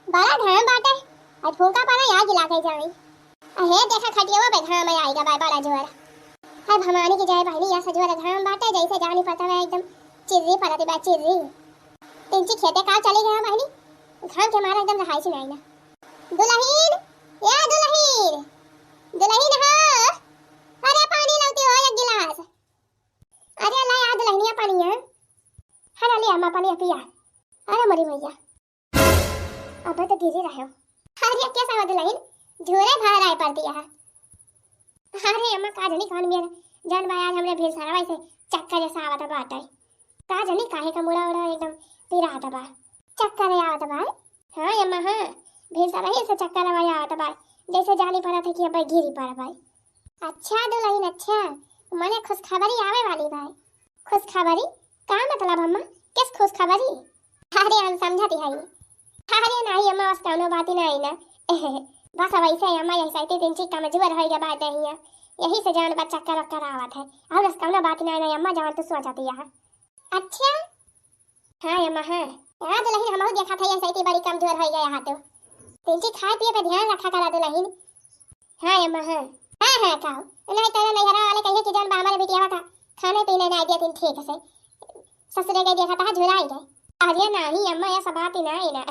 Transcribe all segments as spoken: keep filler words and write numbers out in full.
बड़ा घाम बाटे, अउर फूंका पड़ा, आग लागे जाई। अहे देखा खटियावा पे घाम आइगा बा, बड़ा जोर। हाय भवानी की जय बहिनी, या से जोर घाम बाटे, जैसे जानी पड़त है एकदम चिर्री पड़त बा, चिर्री। तिनची खेते का चली गया बहिनी, घाम के मारे एकदम रहाई से नाई ना। दुलहिन, या दुलहिन, दुलहिन हो, अरे पानी लावती हो एक गिलास। अरे ला या दुलहिनिया पानी है। अरे ले अम्मा पानी पिया। अरे मोरी मैया, अब तो गिरी रहे हो। अरे कैसा हो दुलहिन, झूरे भर आए पड़ती है। अरे अम्मा का जनी कौन मेरा जान बा, आज हमरे भेल सारा वैसे चक्कर जैसा आवत बाटे। का जनी काहे का मुड़ा उड़ा एकदम पिरात बा, चक्कर आवत बा। हाँ अम्मा हाँ, भेल सारा ही से चक्कर आवा आवत बा, जैसे जानी पड़त है कि अब गिरी पड़ बा। अच्छा दुलहिन अच्छा, मने खुशखबरी आवे वाली बा। खुशखबरी? का मतलब अम्मा? किस खुशखबरी? अरे हम समझती हई। अरे नाही अम्मा, बस कौनो बात ही नाही ना। बस वैसे अम्मा यही साइते दिन ची कमजोर होई गया बात है, यही से जान बा चक्कर वक्कर आवत है। और बस कौनो बात ही नाही ना अम्मा, जान तू सोचती है। अच्छा? हाँ अम्मा हाँ। हाँ दुलहिन, हमहू देखा था यही साइते बड़ी कमजोर होई गया हाथो। तिनची खाए पिए पे ध्यान रखा करा दुलहिन। हाँ अम्मा हाँ। हाँ हाँ काऊ, नहीं तेरे नैहरा वाले कहिए कि जान बा हमारे बिटियावा का खाने पीने ना दिया दिन ठीक से। ससुरे के देखा था झुराई गए। अरे नाही अम्मा, ऐसा बात ही नाही ना।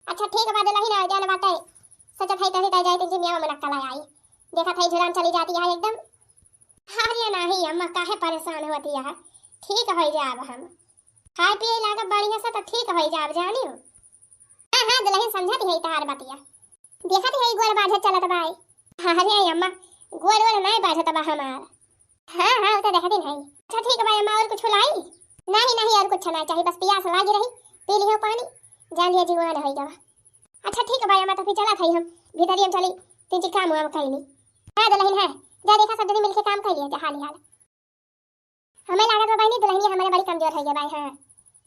अच्छा ठीक बा दुलहिन, आ जान बाटे। सोचत है तभी तय जाए तिनची मियाँ मुनक्का लाई आई। देखा था झुरान चली जाती है एकदम। अरे नाही अम्मा, काहे परेशान होती है, ठीक हो जाब हम। खाए पिए लागब बढ़िया से तो ठीक हो जाब जानियो। हाँ हाँ दुलहिन, समझत है तहार बतिया। देखत है गोड़ बाझे चलत बाई। अरे अम्मा, गोड़ वोड़ नाही बाझत बा हमार। हाँ हाँ, उ तो देखत ही नाही। अच्छा ठीक बा अम्मा, और कुछ लाई? नाही नाही, और कुछ ना चाहिए, बस पियास लागी रही, पी लियो पानी, जान लियो जीवान होई गवा। अच्छा ठीक बा अम्मा, तो फिर चलत है हम भीतरी हम चली, तिनची काम वाम कैली। हाँ दुलहिन है, जा देखा सब जनी मिलके काम कैली जा हाली हाल। हमें लागत बा बहिनी दुलहिनिया हमारे बड़ी कमजोर है ये बाई। हाँ,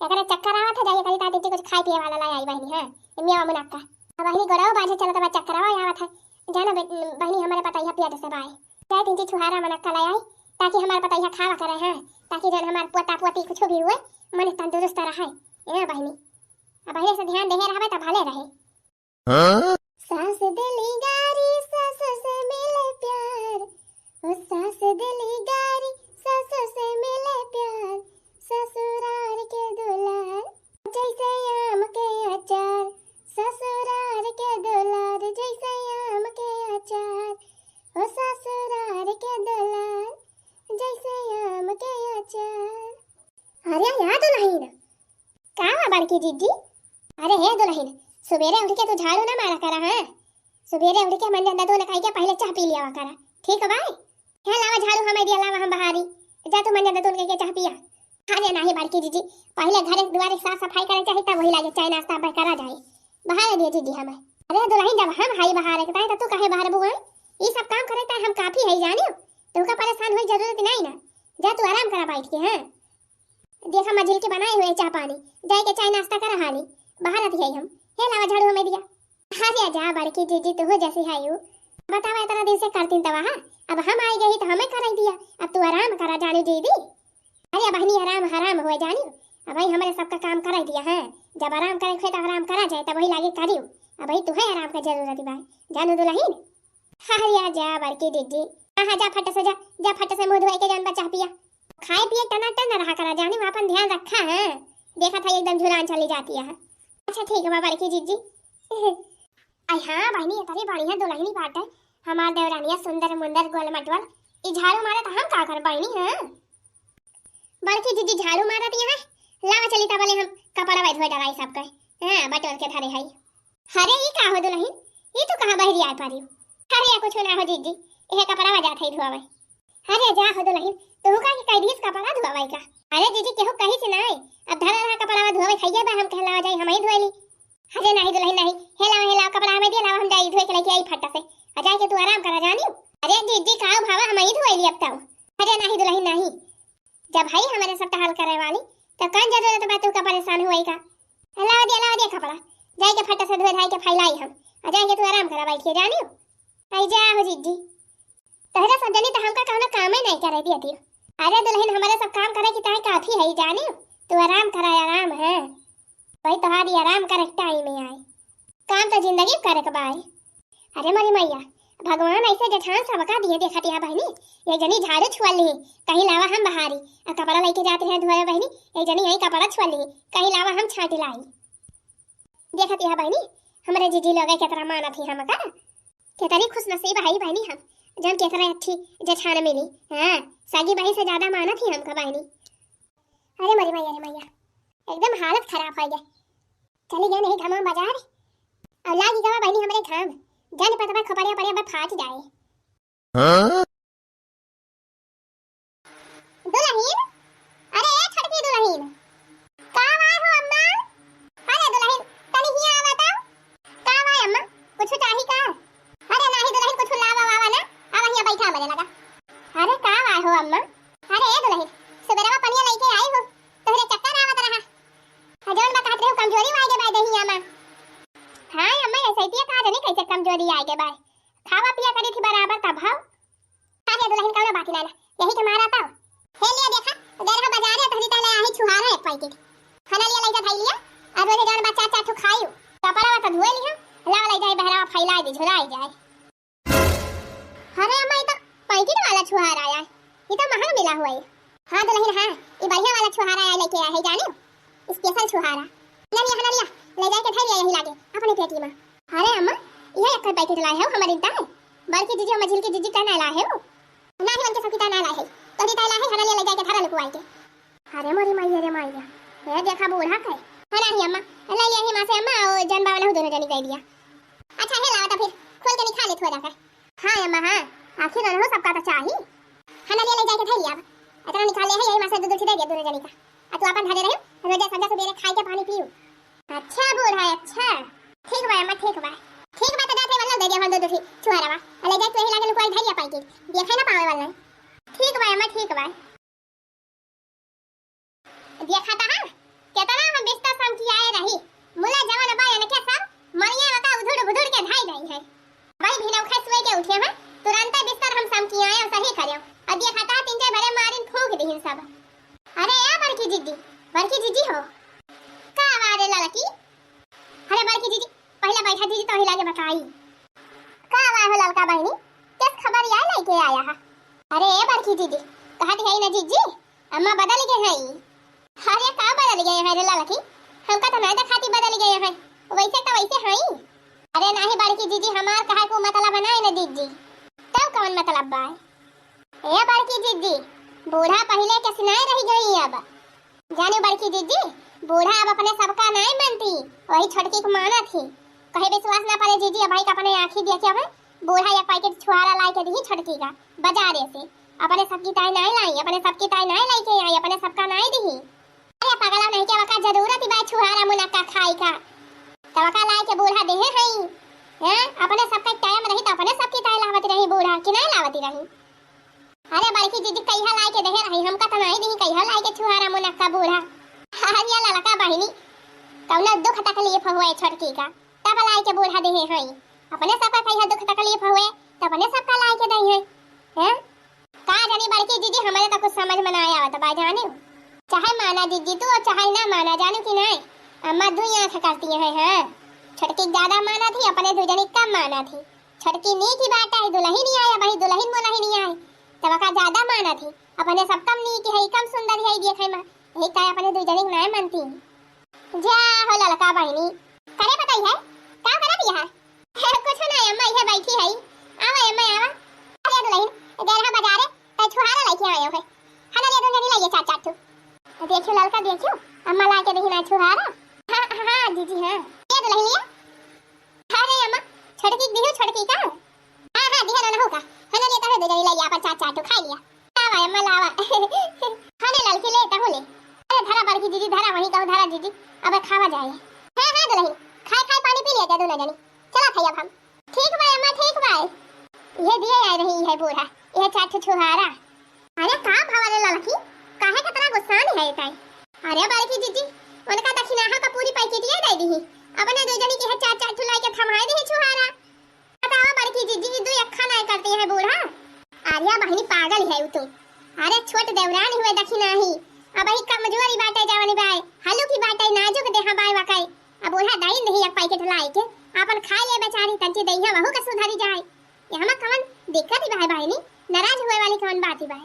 एकरे चक्कर आवत है, जाइए करी ताती कुछ खाए पिए वाला लाई आई बहिनी। हाँ, ये मियाँ मुनक्का। अब बहिनी गोड़वा बाझे चलत बा, चक्कर आवा आवत है। जाना बे-, बहिनी हमारे पता ही है पेट से बाई। जाए तिनची छुहारा मुनक्का लाई आई, ताकि हमारे पता ही खावा करे। हाँ, ताकि जन हमार पोता पोती कुछ भी हुए, मन तंदुरुस्त रहे। ए बहिनी, अब बहिनी से ध्यान देहे रहबे तो भले रहे। हाँ? सास दिली गारी ससुर से मिले प्यार, ओ सास दिली गारी ससुर से मिले प्यार, ससुरार के दुलार जैसे आम के अचार, ससुरार के दुलार जैसे आम के अचार, ओ ससुरार के दुलार जैसे आम के अचार। अरे या दुलहिन, का बा बड़की जिज्जी? अरे हे दुलहिन, सुबेरे उठ के तू झाड़ू ना मारा करा, हाँ? सुबेरे उठ के मंजन दतुन कई के पहिले चाह पी लिया करा, ठीक बा? हे लावा झाड़ू हमें दिया, लावा हम बहारी। जा तू मंजन दतुन कई के चाह पिया। अरे नाही बड़की जिज्जी, पहिले घरे दुआरे साफ सफाई करे चाही, तब वही लागे चाय नाश्ता बह करा जाए। बहार दिया जिज्जी हमें। अरे दुलहिन, जब हम हाई बहारे के ताई, त तू काहे बहार बुआ? ई सब काम करे ताई हम काफी है जानियो। तुमका परेशान होई जरूरत नहीं ना। जा तू आराम करा बैठ के, हाँ? देखा मझिल के बनाए हुए चाह पानी, जाए के चाय नाश्ता करा हाली, बाहर आती है हम। हे लावा झाड़ू हमें दिया। अरे जा बड़की जिज्जी, तू जैसी है यू। बतावा इतना दिन से करतीन तवा, हाँ? अब हम आई गई तो हमें कराई दिया, अब तू आराम करा जानी दीदी। अरे बहनी आराम हराम हुए जानी, अब भाई हमारे सबका काम कराई दिया है। जब आराम करे के तो आराम करा जाए, तब वही लागे करियो। अब भाई तू है आराम का जरूरत बा, जानो दुलहिन। अरे जा बड़की जिज्जी, हाँ हाँ जा फट से जा, जा फट से मुँह धोए के जान बा चाह पिया। खाए पिए टना टन रहा करा जानी, वहाँ अपन ध्यान रखा है। देखा था एकदम झुरान चली जाती है। अच्छा ठीक बा बड़की जिज्जी। आई हाँ बहनी, इतनी बढ़िया दुलहिनी बाटे, हमार देवरानिया सुंदर मुंदर गोल मटोल, ई झाड़ू मारे तो हम का कर बहनी, हाँ? बड़की जिज्जी झाड़ू मारत यहाँ, लावा चली तबले हम कपड़ा धोए डराई सबके, हाँ, बटोर के धरे हई। अरे ई का हो दुलहिन, ई तू कहाँ बहरी आए पारी हो? अरे कुछ ना हो जिज्जी, यह कपड़ा जात है धोवे। अरे जा हो दुलहिन, तू का के कह दिस कपड़ा धोवे का? अरे जिज्जी केहू कही से ना आए, अब धरा रहा कपड़ा धोवे खाइए बा, हम कहला जाई हम ही धोए ली। अरे नाही दुलहिन नाही, हे लावा, हे लावा, कपड़ा हमें दे लावा, हम जाई धोए के लेके आई फट्टा से। आ जाए के तू आराम करा जानी। अरे जिज्जी का भावा, हम ही धोए ली अब तो। अरे नाही दुलहिन नाही, जब हई हमारे सब टहल करे वाली, तो कौन जरूरत बा तू का परेशान हुए का? लावा दे, लावा दे कपड़ा, जाए के फट्टा से धोए धाए के फैलाई हम। आ जाए के तू आराम करा बैठ के जानी। आई जा हो जिज्जी। तोहरा सब जनी तो हमका कौनो कामे नहीं करे दिया दियो। अरे दुलहिन, हमारे सब काम करे की ताई काफी है जानी, तू आराम करा, आराम है। भाई तोहारी आराम करे टाइम में आए। काम तो जिंदगी में करे के बाय। अरे मोरी मैया, भगवान ऐसे जेठान सबका दिए। देखत या बहिनी, एक जनी झाड़ू छुअल ली, कहीं लावा हम बहारी, आ कपड़ा लइके जात रहे धोए बहिनी, एक जनी यही कपड़ा छुअल ली, कहीं लावा हम छाटी लाई। देखत या बहिनी, हमरे जीजी लोग केतना मानत ही हमका, केतरी खुशनसीब हई बहिनी हम, जौन केतरे अच्छी जेठान मिली। हाँ, सगी बहिन से ज्यादा मानत ही हमका बहिनी। अरे मोरी मैया रे मैया, एकदम हालत खराब होइ गए। चली गए नहीं घामा बाजार, और लागी गवा बहिनी हमरे घाम, जन पतवा खपड़िया पड़िया बा फाट जाए। हाँ? दुलहिन, अरे ए छोटकी दुलहिन, का बाय हो अम्मा? अरे दुलहिन, तनी हियाँ आवा तो। का बाय अम्मा, कुछ चाही का? अरे नाही दुलहिन, कुछ लावा वावा ना, आवा हियाँ बैठा हमरे लगा। अरे का बाय हो अम्मा? अरे ए दुलहिन, सुबेरवा पनिया लइके आई हो, तोहरे चक्कर आवत रहा। आ जौन बा कहत रहे कमजोरी आगे बाय दहिया मा। हाँ अम्मा, ऐसे ही का जनी कैसे कमजोरी आगे बाय। खावा पिया करी थी बराबर तब भाव। अरे दुलहिन कौनो बात ना, यही के मारा ताव। हे लिया देखा, गरहा बाजारे तहरी तले आही छुहारा एक पैकेट। हना लिया लइजा धई लिया, आ रोजे जौन बा चार चार ठो खायू। कपड़ा वा तो धोए लिहा, लावा लइजा बहरावा फैला दे, झुराई जाए। अरे अम्मा, ई तो पैकेट वाला छुहारा आय, ई तो महंग मिला हुआ है। हाँ दुलहिन, हाँ, ई बढ़िया वाला छुहारा आय, लइके आय है जाने, स्पेशल छुहारा। ना लिया, हना लिया, लइजा के धई लिया यही लागे, अपने पेटी मा। अरे अम्मा, इहे एक पैकेट लाए हो, हमरे ताय। बड़की जीजी और मझिलकी जीजी ताय ना लाए हो। नाही, उनके सबकी ताय ना लाए है। तोहरी ताय लाए है, हना लिया लइजा के धरा लुकवाई के। अरे मोरी माई, अरे माई। ए देखा बूढ़ा के। हना ही अम्मा, ले लिया ही मा से अम्मा, और जौन बा वाला हूँ दोनों जनी दे दिया। अच्छा हे लावा तो फिर, खोल के निकाले थोड़ा का। हाँ अम्मा, हाँ, आखिर उन्हों सबका तो चाही। हना लिया लइजा के धई लिया अब। इतना निकाले है, यही मा से दो दो ठे दे दिया दोनों जनी का। आ तू अपन धरे रहे, रोजे संझा सुबेरे खाई के पानी पीऊ। अच्छा बूढ़ा, अच्छा। ठीक बा अम्मा, ठीक बा। ठीक बा, तो जाते वाला दे दे हम दो दो ठे छुहारवा। आ लइजा तू यही लागे लुकवाई धरिया पैकेट। देखे ना पावे वाला। ठीक बा अम्मा, ठीक बा। देखा ता हम, केतना हम बिस्तर समकियाए रही। मुला जवन बा इनके सब मरिया का उधुड़ बुधुड़ के धाई गई है। वही भिनौखे सुए के उठे हैं, तुरंते बिस्तर हम समकियाए और सही करे। और देखा ता तीन चार बड़े मारिन फूंक दिहिन सब। अरे ए बड़की जीजी, बड़की जीजी हो। का बारे ललकी? अरे बड़की जीजी, पहिले बैठा जीजी, तोही लागे बताई। का बाय हो ललका बहिनी, केस खबर या लइके आया है? अरे ए बड़की जीजी, कहत है ना जीजी, अम्मा बदल गए हैं। अरे का बदल गए हैं रे ललकी? हमका तो ना देखाती बदल गए हैं, वैसे तो वैसे हैं। अरे नाही बड़की जीजी, हमार कहे को मतलब ना है ना जीजी। तब कौन मतलब बा? ए बड़की जीजी, बूढ़ा पहिले के सिनाए रह गई अब। जाने बड़की जीजी, बूढ़ा अब अपने सबका नाय मानती, वही छोटकी को मानत ही। कहे विश्वास ना पड़े जीजी, अब भाई का अपने आँखी देखे हमें, बूढ़ा एक पैकेट छुहारा लाए के दिही छोटकी का, बाजारे से। अपने सबकी ताय नाय लाई, अपने सबकी ताय नाय लाई के आई, अपने सबका नाय दिही। अरे पगला नहीं के वका जरूरत ही बा छुहारा मुनक्का खाई का। तब का लाए के बूढ़ा देहे हई। हैं? अपने सबका टाइम रही तो अपने सबकी ताय लावत रही बूढ़ा, कि नाय लावत रही? अरे बड़की जीजी कहिया लाए के देहे रही, हमका त नाई दिही कहिया लाए के छुहारा मुनक्का बूढ़ा। अरे ललका बहिनी, कौनो दुख तकलीफ हुए छोटकी का, तब लाए के बूढ़ा देहे हई। अपने सबका कहिया दुख तकलीफ हुए, तब अपने सबका लाए के दई है। हैं? का जानी बड़की जीजी, हमरे तो कुछ समझ में ना आवत बा जाने। चाहे माना जीजी तू और चाहे ना माना, जानू कि नाई, अम्मा दुई आँख करती हैं। हाँ, छोटकी ज्यादा मानत ही, अपने दू जनी कम मानत ही। छोटकी नीक ही बात है, दुलहिन ही आया, वही दुलहिन मोलहिन ही आए। तब का ज्यादा मानत ही, अपने सब कम नीक है, कम सुंदर है, देखे में। यही का अपने दू जनी के नाय मानती। जा हो ललका बहिनी। करे बताई है, का करत यह? कुछ ना अम्मा, ये बैठी है। आवा अम्मा, आवा। अरे दुलहिन, गए रहा बाजारे, तै छुहारा लेके आयो है। हना ले दो जनी लाइए चार चार ठो। देखियो ललका, देखियो, अम्मा ला के दही ना छुहारा। हाँ, हाँ, जीजी, हाँ। ये दुलहिन लिया। अरे अम्मा, छोटकी दिहु, छोटकी का? हाँ, हाँ, दिहन ना हो का। हना ले तोहे दो जनी लाइए, अपन चार चार ठो खाई लिया। लावा अम्मा, लावा। हने ललकी ले, तहु ले। अरे धरा बड़की जीजी, धरा, वहीं कहूँ धरा जीजी। अब खावा जाए। हाँ, हाँ, दुलहिन, खाए, खाए पानी पी लिया जा दोनों जनी। चला था अब हम। ठीक बा अम्मा, ठीक बा। ये दिए आए रही है बूढ़ा, ये चार ठो छुहारा। अरे का भवा रे ललकी, काहे कतरा गुस्सान है ताई? अरे बड़की जीजी, उनका दक्षिणाहा का पूरी पैकेटिया दे दी। अपने दो जनी के है चार चार ठो लाइके थमाए दी छुहारा। बतावा बड़की जीजी, दू अक्खा नाय करती है बूढ़ा। अरे बहिनी पागल है तू। अरे छोट देवरान हुए दक्षिणाही, अब ही कमजोरी बाटे जवानी बाय, हलू की बाटे नाजुक देहा बाय वकाई। अब बूढ़ा दाइन दही एक पैकेट लाइके, अपन खाइ ले बेचारी, तंची दइहा वहू के सुधरी जाए। ये हमा कवन दिक्कत ही बाय बहिनी, नाराज होए वाली कवन बात ही बाय?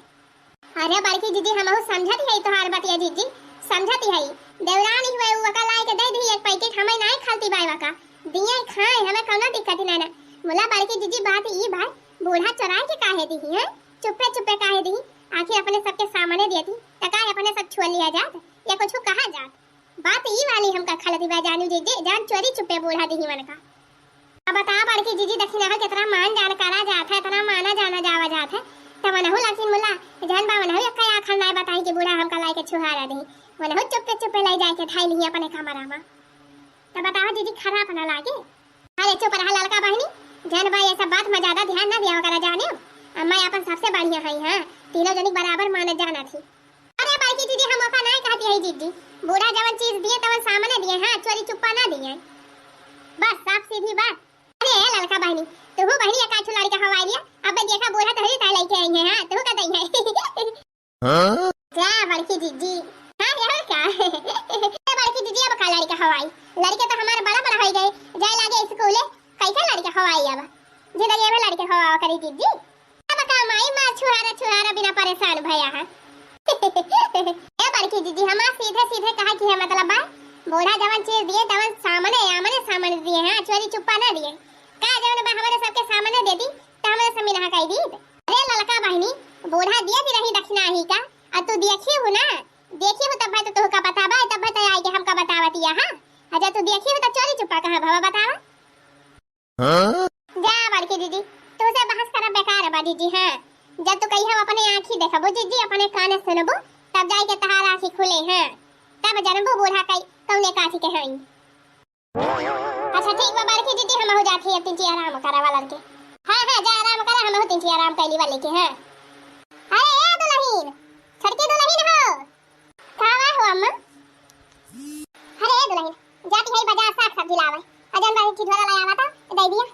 अरे बड़की जिज्जी, हमहू समझत ही तोहार बतिया जिज्जी, समझत ही। देवरानी हुए उ वका लाए के दे दी एक पैकेट, हमें नाय खलती बाय वका, दिए खाए, हमें कौनो दिक्कत ही नाय ना। मुला बड़की जिज्जी, बात ई बाय, बूढ़ा चोराए के काहे दी है? चुप्पे चुप्पे काहे दी? आखिर अपने सबके सामने दिए थी, त काहे अपने सब छुआ लिया जात या कुछ कहा जात? बात ई वाली हमका खलती बाय जानू जिज्जी, जान चोरी चुप्पे बूढ़ा दी वनका। अब बता बड़की जिज्जी, दखिनहा केतना मान जान करा जात है, एतना माना जाना जावा जात है, त वनहु लखिन मुला, जान बा वनहु एक्का आखर नाय बताई कि बूढ़ा हमका लाइके छुहारा दिही, वनहु चुप्पे चुप्पे लाई जाइके धाई लिही अपने कमरा मा। त बतावा जिज्जी, खराब ना लागे? अरे चुप रहा ललका बहिनी, जान बा ये सब बात मा ज्यादा ध्यान ना दिया करा जाने। अम्मा अपन सबसे बढ़िया है, हाँ, तीनों जनी बराबर मानत जाना थी। अरे बड़की जिज्जी, हम ओका नाय कहती है जिज्जी, बूढ़ा जवन चीज दिए तवन सामने दिए, हाँ, चोरी चुप्पा ना दिए। बस साफ सीधी बात। अरे ए ललका बहिनी, तुहू बहिनी एका ठो लड़का हवाई लिया, अबे देखा बूढ़ा तोहरी ताई लइके आई है, हाँ, तुहू का दई है। हाँ? जा बड़की जिज्जी, हाँ, ये का? ए बड़की जिज्जी, अब का लड़का हवाई? लड़के तो हमारे बड़ा बड़ा हो गए, जाए लागे स्कूले, कैसे लड़का हवाई अब? जिंदगी में लड़का हवा करी जिज्जी। अब का माई मार छुहारा छुहारा बिना परेशान भया है। ए बड़की जिज्जी, हमार सीधे सीधे कहा कि है मतलब बा, बूढ़ा जवन चीज दिए तवन सामने आमने सामने दिए हैं, चोरी चुप्पा ना दिए। का जवन बा हमारे सबके सामने देती त हमारे सब मिनहा कही दीत। अरे ललका बहिनी, बूढ़ा दिए भी रही दक्षिणा ही का, आ तू देखी हो ना, देखी हो तब भाई तो तुहका बतावा, तब भाई तो आई के हमका बतावतिया, हाँ? अच्छा तू देखी हो तो चोरी चुप्पा कहाँ भवा बतावा? हाँ? जा बड़की जिज्जी, तुहसे बहस करब बेकार बा जिज्जी, हाँ। जब तू कहियो अपने आँखी देखबो जिज्जी, अपने काने सुनबो, तब जाइके तहार आँखी खुले, हाँ। तब जनबो बूढ़ा कई कौने काठी के हई। अच्छा ठीक बा बड़की जिज्जी, हमहू जात ही अब तिनची आराम करा वालन के। हाँ, हाँ, जा आराम करा, हमहू तिनची आराम कैली वाली के, हाँ। अरे ए दुलहिन, छोटकी दुलहिन हो, कहवा हो अम्मा? अरे ए दुलहिन, जाती है बाजार साग सब्जी लावे। अजन बाबू की झोला लाया हुआ था, दे दिया।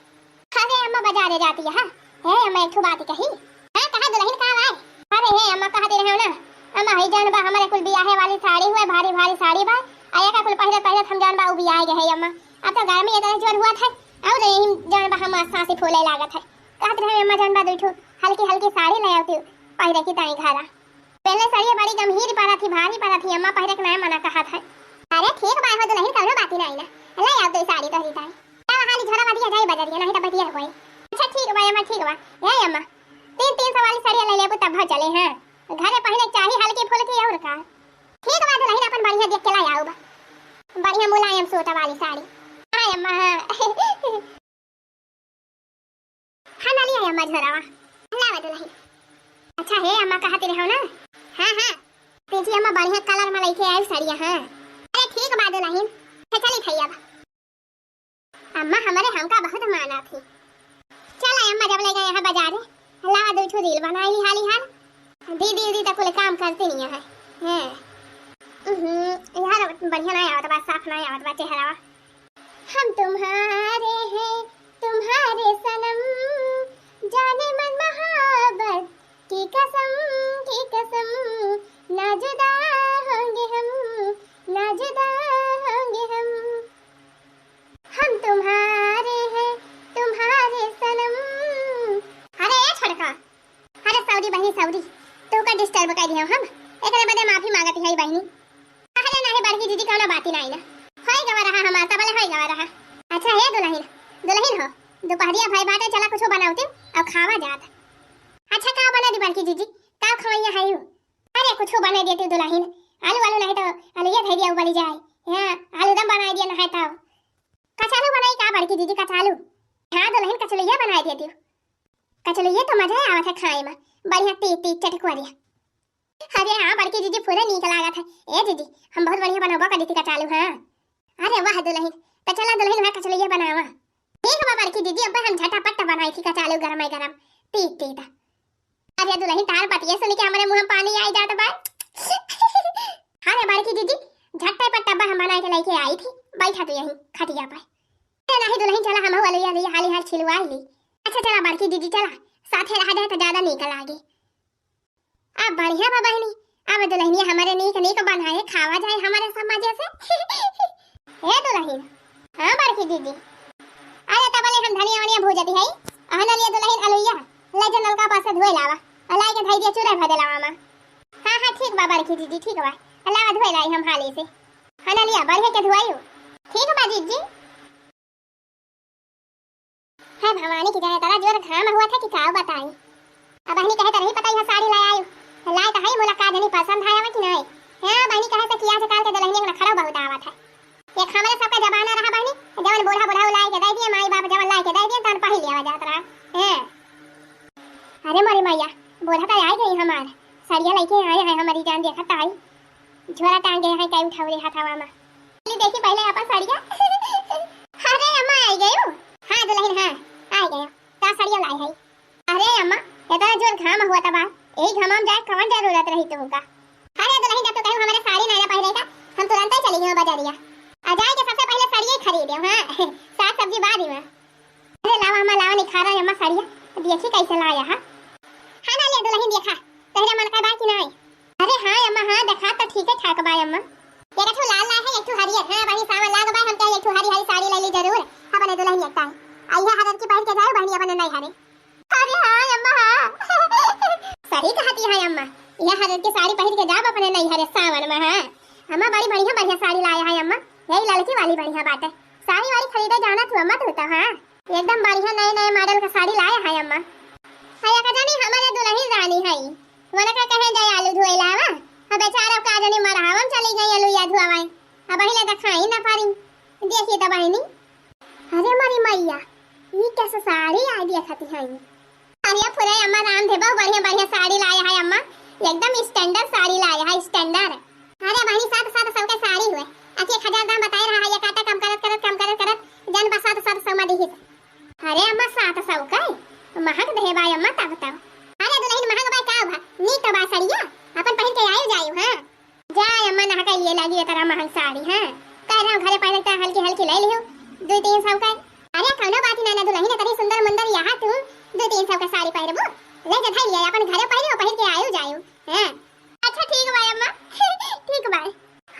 अरे अम्मा बाजारे जाती है, हाँ? हे अम्मा एक ठो बात कही। हाँ कहा दुलहिन का आए? अरे हे अम्मा कहती रहे ना, अम्मा हई जान बा हमारे कुल बियाहे वाली साड़ी हुए, भारी भारी साड़ी बा। आया का कुल पहिरत पहिरत हम जान बा उ बियाहे गए है अम्मा। अब तो गर्मी इतना जोर हुआ था, और यही जान बा हम सांसी फूले लागत है। कहत रहे अम्मा जान बा दो ठो हल्की हल्की साड़ी ले आवती पहिरे की ताई घरा। पहले सड़िया बड़ी गंभीर पड़त ही, भारी पड़त ही, अम्मा पहिरे के नाय मना कहत है। अरे ठीक बा हो दुलहिन, कौनो बात ही नाई ना, ले आओ तो साड़ी तोहरी ताई। चल हाली झोरा बधिया जाई बजरिया, नहीं तो बधिया होई। अच्छा ठीक बा अम्मा, ठीक बा। ए अम्मा, तीन तीन सौ वाली सड़िया ले लेबू तब चले हैं, घरे पहिरे चाही हल्की फुल्की और का। ठीक बा दुलहिन, अपन बढ़िया देख के ला आऊ बा, बढ़िया मुलायम सूट वाली साड़ी। हाँ अम्मा, हाँ। हाँ, ना लिया अम्मा झोरावा। लावा दुलहिन। अच्छा हे अम्मा, कहती रहो ना। हाँ, हाँ। तेजी अम्मा बढ़िया कलर में लेके आई सड़िया, हाँ। अरे ठीक बा दुलहिन। अच्छा चली थई अब। अम्मा हमरे हमका बहुत माना थी। चल अम्मा, जब ले गए हैं बाजारे, लावा दो ठो रील बनाई ली हाली हाल। दीदी, दीदी तो कुल काम करती नहीं है। हैं। हम्म, यार बढ़िया ना आवत बा, साफ ना आवत बा चेहरावा। हम तुम्हारे हैं, तुम्हारे सनम, जाने मन मोहब्बत की कसम, की कसम, ना जुदा होंगे हम, ना जुदा होंगे हम। हम तुम्हारे हैं, तुम्हारे सनम। अरे ए छोटका, अरे सॉरी बहिनी, सॉरी, तोहका डिस्टर्ब कर दिया हम, एकरे बदे माफी मांगत हई बहिनी। अरे नाही बड़की दीदी, कौनो बात ही नाही ना, होई गवा रहा हमार, तबले होई गवा रहा। अच्छा हे दुलहिन, दुलहिन हो, दोपहरिया भई बाटे, चला कुछो बनावती और खावा जात। अच्छा का बना दी बड़की दीदी, का खवैया है यू? अरे कुछो बना देती दुलहिन, आलू आलू नहीं तो आलू ये धैर्य उबली जाए, हाँ आलू दम बना दिया ना है तब। कचालू बनाई का बड़की दीदी, कचालू? हाँ दुलहिन, कचलुइया बनाई देती। कचलुइया तो मजा आवत है खाए में, बढ़िया तीत तीत चटकुआरिया। अरे हाँ बड़की दीदी, पूरा नीक लागत है। ए दीदी, हम बहुत बढ़िया बनबो कर देती कचालू, हाँ। अरे वाह दुलहिन, तो चला दुलहिन, वह कचलुइया बनावा। ठीक बा बड़की दीदी, अब हम झटापट बनाई थी कचालू गरम गरम तीत तीत। अरे दुलहिन, तार बतिया सुन के हमरे मुंह में पानी आई जात बा। अरे बड़की दीदी, झट्टे पर टब्बा हम बना के लेके आई थी, बैठा तू यहीं खटिया पर। अरे नाही दुलहिन, चला हम वाले ये हाली हाल छिलवाई ली। अच्छा चला बड़की दीदी, चला साथे रहा जाए तो ज्यादा नीक लागे। अब बढ़िया बा बहिनी, अब दुलहिनिया हमारे नीक नीक बनाए खावा जाए हमारे सब मजे से। ए दुलहिन। हाँ बड़की दीदी। अरे हई, अहना लिया दुलहिन अलुइया, ले जा नलका पास से धोए लावा, अ लाइ के धई दिया चूल्हा भर दे लावा मा। हाँ, हाँ, ठीक बा बड़की दीदी, ठीक बा, अ लावा धोए लाई हम हाली से। अहना लिया, बढ़िया के धोआइयो। ठीक बा जीजी। हे भवानी की जाने तोरा जोर घाम हुआ था कि काउ बताई। अब बहिनी कहे तो नहीं पता यह साड़ी लाए आयु। लाए तो है मुलाकात जनी पसंद आया कि नहीं। हाँ बहिनी कहे तो कि आजकल के दुलहिनिया के नखरा बहुत आवत है। एक हमरे सबका जमाना रहा बहिनी, जवन बूढ़ा बूढ़ा लाए के दे दिए, माई बाप जवन लाए के दे दिए, तवन पहिर लिया जात रहा। हाँ। अरे मोरी मैया, बूढ़ा तो आ गई हमार। सड़िया लेके आए हैं हमारी जान, देखत आई। झोला टांगे हैं, कई उठावले हथवा मा। ले देखी पहले अपन सड़िया। अरे अम्मा, आई गयो? हाँ दुलहिन, हाँ, आई गयो। का सड़िया लाई है? अरे अम्मा, इतना जोर घाम हुआ तबा, यही घामा में जाए कौन जरूरत रही तुमका? अरे दुलहिन, जब तो कहू हमारे साड़ी नहीं ना पहने का, हम तुरंत ही चली गए बजरिया। आ जाए के सबसे पहले सड़िया ही खरीदे, हाँ। साग सब्जी बाद ही में। अरे लावा अम्मा, लावा निखारा अम्मा सड़िया, देखी कैसे लाया हा। हाँ ना ले दुलहिन देखा, तहरे मन का बा कि नाई? अरे हाँ अम्मा, हाँ देखा तो ठीक है ठाक बा अम्मा। एक ठो लाल लाए है, एक ठो हरियर, हाँ बहिनी सावन लाग बा, हम कहे एक ठो हरी हरी साड़ी ले ली जरूर, अपने दुलहिन एक टाइम। आ यह हरियर की पहन के जाओ बहिनी अपने नैहरे। अरे हाँ अम्मा, हाँ। सही कहती है अम्मा, यह हरियर की साड़ी पहन के जाओ अपने नैहरे सावन में, हाँ। अम्मा बड़ी बढ़िया बढ़िया साड़ी लाया है अम्मा, यही लड़की वाली बढ़िया बात है। साड़ी वाड़ी खरीदे जाना तू अम्मा, तू तो, हाँ। एकदम बढ़िया नए नए मॉडल का साड़ी लाया है अम्मा। है का जानी हमारे दुलहिन रानी है, वनका कहे जाए आलू धोए लावा। अब बेचारा का जानी मरहावम चली गई आलू या धुआवाए। अब पहले तो खाई ना पारी। देखी तो बहिनी। अरे मोरी मैया, ई कैसे साड़ी आ दिया खाती है। अरे फुरे अम्मा राम धे बहुत बढ़िया बढ़िया साड़ी लाया है अम्मा, एकदम standard साड़ी लाया है, standard। अरे बहिनी, सात सात सौ के साड़ी हुए, अति एक हजार दाम बताए रहा है, ये काटा कम करत करत कम करत करत जन बा सात सात सौ में दिहित। अरे अम्मा, सात सौ के महंग दे बा अम्मा, तब तब। अरे दुलहिन महंग बा का भा, नीक बा सड़िया, अपन पहिन के आयु जायु, हाँ। जा अम्मा, नहा के लिए लागी ये तरह महंग साड़ी, हाँ। कह रहा हूँ घरे पहले तो हल्की हल्की ले लियो, दो तीन सौ के। अरे कौनो बात ना, ना दुलहिन, इतनी सुंदर मुंदर यहाँ तू दो तीन सौ के साड़ी पहरबू, ले जा धई लिया अपन घरे पहरे, पहिर के आयु जायु, हाँ। अच्छा ठीक बा अम्मा, ठीक बा।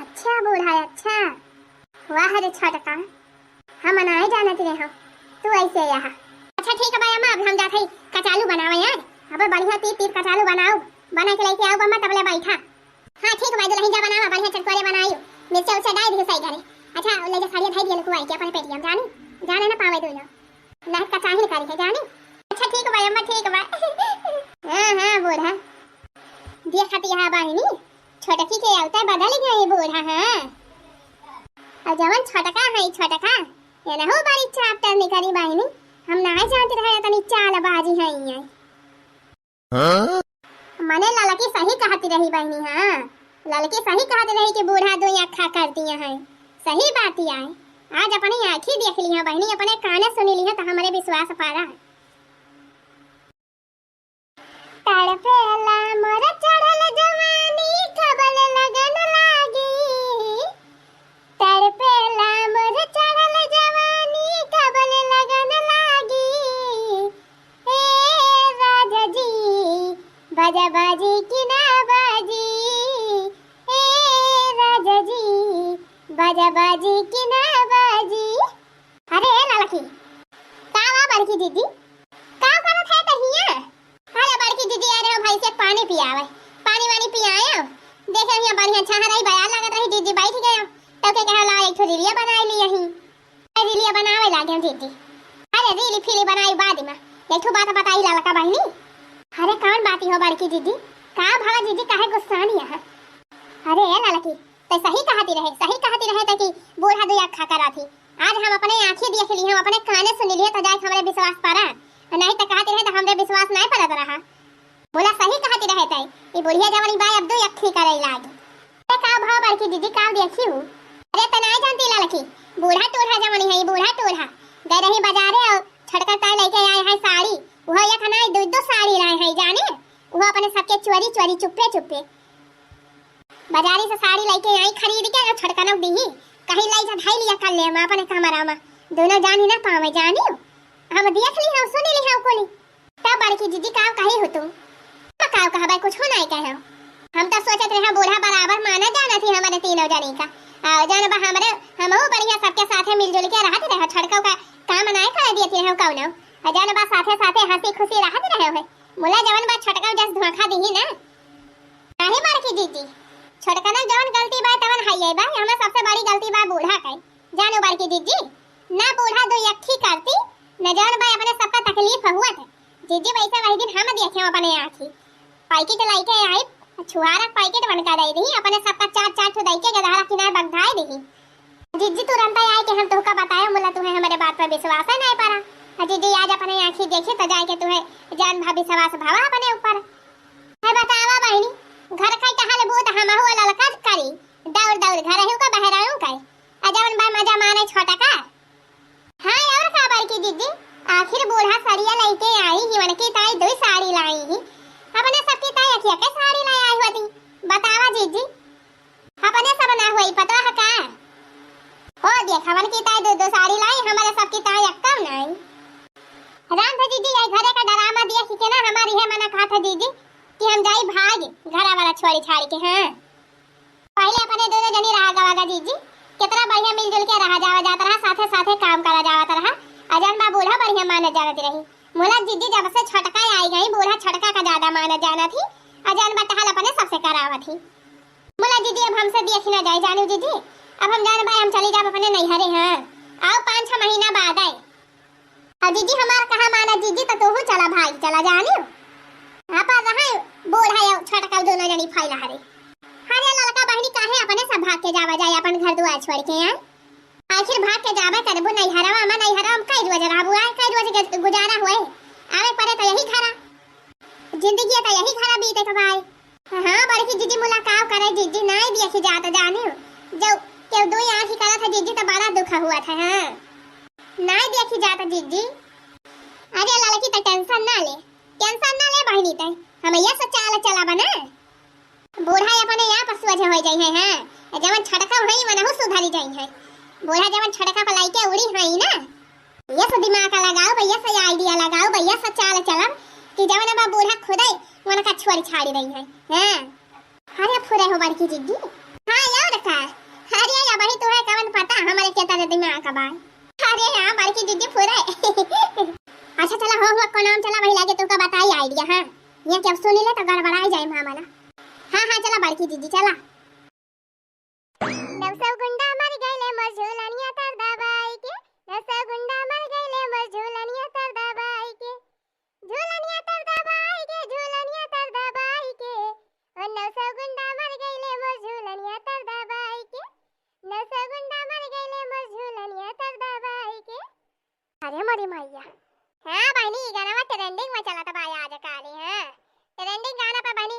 अच्छा बूढ़ा, अच्छा। वाह रे छोटका, हम नाय जानत रहे हो तू ऐसे यहाँ। अच्छा ठीक बा अम्मा, अब हम जात हई कचालू बनावे यार। अब बढ़िया तीत तीत कचालू बनाओ, बना के लेके आओ अम्मा, तबले बैठा। हाँ ठीक बा दुलहिन, जा बनावा बढ़िया चटकोरे बनाइयो, मिर्चा उर्चा डाल दियो सही घरे। अच्छा ले जा साड़िया धई दिया लुकुआई के अपने पेटिया में, जानी जाने ना पावे दोनों। नाक का चाही निकाली है जानी। अच्छा ठीक बा अम्मा, ठीक बा। हाँ हाँ बूढ़ा, देखत यहाँ बहिनी, छोटकी के अवतार बदल गए बूढ़ा, हाँ। और जवन छोटका है छोटका, ये नहो बड़ी चापटर निकली बहिनी, हम नाय जानत रहे इतनी चालबाजी है ये। हाँ? मने ललकी सही कहती रही बहिनी, हाँ, ललकी सही कहती रही कि बूढ़ा दो अखा कर दिए हैं, सही बात ही आए। आज अपनी आँखी देख ली है बहिनी, अपने काने सुनी ली है तो हमरे विश्वास पारा। तड़पेला मोर चढ़ल जवानी, कबल लगन लागी। तड़पेला मोर चढ़ल जवानी, कबल लगन लागी। ए राजा जी, बाजा बाजी कि ना बाजी? ए राजा जी, बाजा बाजी कि ना बाजी? अरे ए लड़की, का बा बड़की दीदी? का करत है तहिया? अरे बड़की दीदी, अरे हो भैंसे के पानी पियावे, पानी वानी पियाए। देखे हिया बढ़िया छाह रही, बयार लागत रही, दीदी बैठ गए। तो के कहा ला एक ठो रीलिया बनाए ली यही। अरे रीलिया बनावे लागे हम दीदी। अरे रीली फीली बनाई बाद में। एक ठो बात बताई ललका बहिनी। अरे कौन बात हो बड़की दीदी? का भवा दीदी काहे गुस्सानी है? अरे ए ललकी, ते सही कहती रहे, सही कहती रहे ते कि बूढ़ा दुई अखा करा थी। आज हम अपने आँखी देख ली, हम अपने काने सुन लिए, तो जाए हमरे विश्वास पड़ा, नहीं तो कहती रहे तो हमरे विश्वास नहीं पड़त रहा। बोला सही कहती रहे ते, ई बुढ़िया जवनी बा अब दुई अखी करे लागी। अरे का भाव बड़की दीदी, का देखी हूँ? अरे तो नहीं जानती ललकी, बूढ़ा टूढ़ा जवनी है, ई बूढ़ा टूढ़ा गए रही बाजारे और छोटका ताई लेके आए हैं साड़ी, वह एक नहीं दो दो साड़ी लाए हैं जाने, वह अपने सबके चोरी चोरी चुप्पे चुप्पे बाजारी से साड़ी लेके आई खरीद के, और छोटकनों दीही, कहीं लाई जा धाई लिया कर ले हम अपने कमरा में, दोनों जानी ना पावे जानी। हम देख ली हम सुन ली हम कोली। तब बड़की दीदी काव कही हो तुम? तो काव कहबे, कुछ हो नहीं कहे। हम तो सोचत रहे बूढ़ा बराबर माना जाना थी हमारे तीनों जनी का। और जान बा हमरे, हमहू बढ़िया सबके साथे मिलजुल के रहत रहे, छोटकौ का काम नहीं करे दिए थे हम कौनो। अ जौन बा साथे साथे हँसी खुसी रहत रहे हो। मुला जवन बा छोटका जस धोखा दिही ना। नाही बड़की जीजी, छोटका ना जवन गलती बा तवन हइये बा, हमें सबसे बड़ी गलती बा बूढ़ा के। जानो बड़की जीजी, ना बूढ़ा दो यक्खी करती, न जवन बा अपने सबका तकलीफ हुआ था। जीजी वैसे वही दिन हम देखे अपने आँखी। पैकेट लइके आई, छुहारा पैकेट बनका दे दी, अपने सबका चार चार ठो दइके गदहरा किनारे बगधाए दी। जीजी तुरंत आई कि हम तुहका बताए, मुला तुहे हमारे बात पर विश्वास है नहीं पड़ा। अ जीजी आज अपने आँखी देखी तो जाए के तुहे जान भा विश्वास भावा अपने ऊपर। है बतावा बहिनी, घर का टहल बूत हमहू ललका करी, दौड़ दौड़ घर ही का बहराऊ का। अ जवन बा मजा माने छोटका। हाँ, और का बड़की दीदी, आखिर बूढ़ा सड़िया लइके आई ही, उनकी ताई दुई साड़ी लाई ही, अपने सबकी ताई अखिया के साड़ी लाई आई होती। बतावा जीजी, अपने सब ना हुई पता है का? ओ देख, उनकी ताई दो दो साड़ी लाई, हमारे सबकी ताई अक्कम नाई। राम था जीजी, ये घरे का डरामा देख के ना हमारी है मना कहा था जीजी कि हम जाई भाग घरा वाला छोड़ी छाड़ी के। हाँ, पहले अपने दोनों जनी रहा गवा गा जीजी, कितना बढ़िया मिलजुल के रहा जावा जात रहा, साथे साथे काम करा जावत रहा। अ जौन बा बूढ़ा बढ़िया मानत जानत रही। मुला जीजी जब से छोटका आई गई, बूढ़ा छोटका का ज्यादा मानत जानत ही। अ जौन बा टहल अपने सबसे करावत ही। मुला जीजी अब हमसे देख ना जाए जानू जीजी, अब हम जौन बा हम चली जाब अपने नैहरे। हाँ, आओ पाँच छह महीना बाद आए। अ जीजी हमार कहा माना जीजी, तो तोहू चला भाई, चला जानियो। हाँ, पर रहा बूढ़ा या छोटका दोनों जनी फैला हरे। अरे ललका बहिनी काहे अपने सब भाग के जावा जाए अपन घर दुआर छोड़ के, हैं? आखिर भाग के जाबे करबू नैहरवा में, नैहरवा में कई रोज रहबू, आए कई रोज के गुजारा होए, आवे पड़े तो यही घरा, जिंदगी तो यही घरा बीते तो भाई। हाँ, बड़की जीजी मुलाकात करे जीजी, नाई देखी जात जानियो। जब केहू दुई आँखी करत है जीजी, तो बड़ा दुख हुआ था। हाँ, नाई देखी जात जीजी। अरे ललकी, तो टेंशन ना ले, टेंशन ना ले बहिनी, ते हम ये से चाल चला बना। बूढ़ा अपने आप सोझ हो जाई है। हाँ, जवन छटका होई, मनहु सुधरी जाई है। बूढ़ा जवन छटका पर लाइके उड़ी है ना, ये से दिमाग लगाओ भैया, से आइडिया लगाओ भैया, से चाल चलब कि जवन अब बूढ़ा खुदे उनका छोड़ छाड़ी रही है। हाँ, अरे फुरे हो बड़की जीजी। हाँ, और का? अरे या बही, तुम्हें कवन पता हमारे के तरह दिमाग का बाय। अरे हाँ बड़की जीजी, फुरे। अच्छा चला, हो हुआ को नाम चला, वही लागे तुमका बताई आइडिया। हाँ, ये क्या सुनी ले तो गड़बड़ाई जाए मामला। हाँ हाँ, चला बड़की जीजी, चला। नौ सौ गुंडा मर गइले मोर झूलनिया तर दबाई के, नौ सौ गुंडा मर गइले मोर झूलनिया तर दबाई के, झूलनिया तर दबाई के, झूलनिया तर दबाई के, ओ नौ सौ गुंडा मर गइले मोर झूलनिया तर दबाई के, नौ सौ गुंडा मर गइले मोर झूलनिया तर दबाई के। अरे मोरी मैया। हाँ बहिनी, ई गाना ट्रेंडिंग में चलत बा आजकाल। हाँ, ट्रेंडिंग गाना पे बहिनी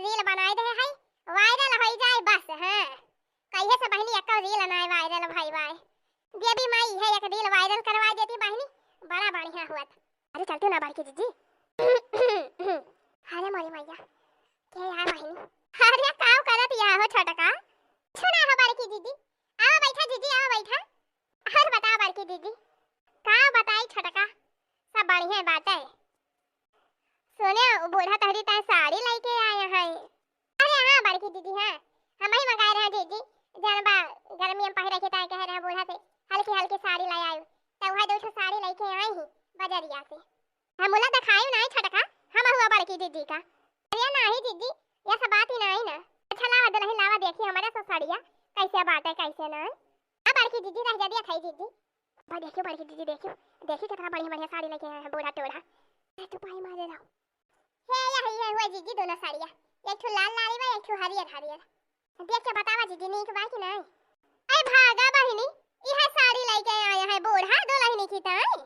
रील बनाई दे है, वायरल होई जाए बस। हाँ, कहिए से बहिनी एक्को रील नाय वायरल भई बाय। देवी माई है एक रील वायरल करवा देती बहिनी, बड़ा बढ़िया हुआ था। अरे चलते ना बड़की जीजी। अरे मोरी मैया, के यार बहिनी? अरे काव करत या हो छोटका? सुना हो बड़की जीजी, आओ बैठा जीजी, आओ बैठा। और बता बड़की दीदी, का बताई छोटका, सब बढ़िया बाटे। सुने, उ बूढ़ा तहरी ताई साड़ी लइके आए हैं। अरे हाँ बड़की दीदी, हाँ, हम ही मंगाए रहे जीजी, जौन बा गर्मी में पहिरे के ताई कहे रहे बूढ़ा से हल्की हल्की साड़ी ले आयु, तो वह दो ठो साड़ी लइके आई ही बजरिया से। हम बोला दिखाई नाई छोटका, हम हुआ बड़की दीदी का। अरे नाही दीदी, ये सब बात ही नाई ना। अच्छा लावा दुल्हन लावा, देखी हमारे सब साड़िया कैसे बाटे कैसे नाई। अब बड़की दीदी रह जा दिया था दीदी। भाई देखियो बड़की दीदी, देखियो, देखी कितना बढ़िया बढ़िया साड़ी लेके आए हैं बूढ़ा टोढ़ा। ए, तू पाई मारे रहो। हे यही है हुआ जीजी दोनों साड़िया, एक ठो लाल लाड़ी बा, एक ठो हरियर हरियर। देख के बतावा जीजी नीक बा कि नहीं? अरे भागा बहिनी, इहे साड़ी लेके आए हैं बूढ़ा दुल्हनी की ताई।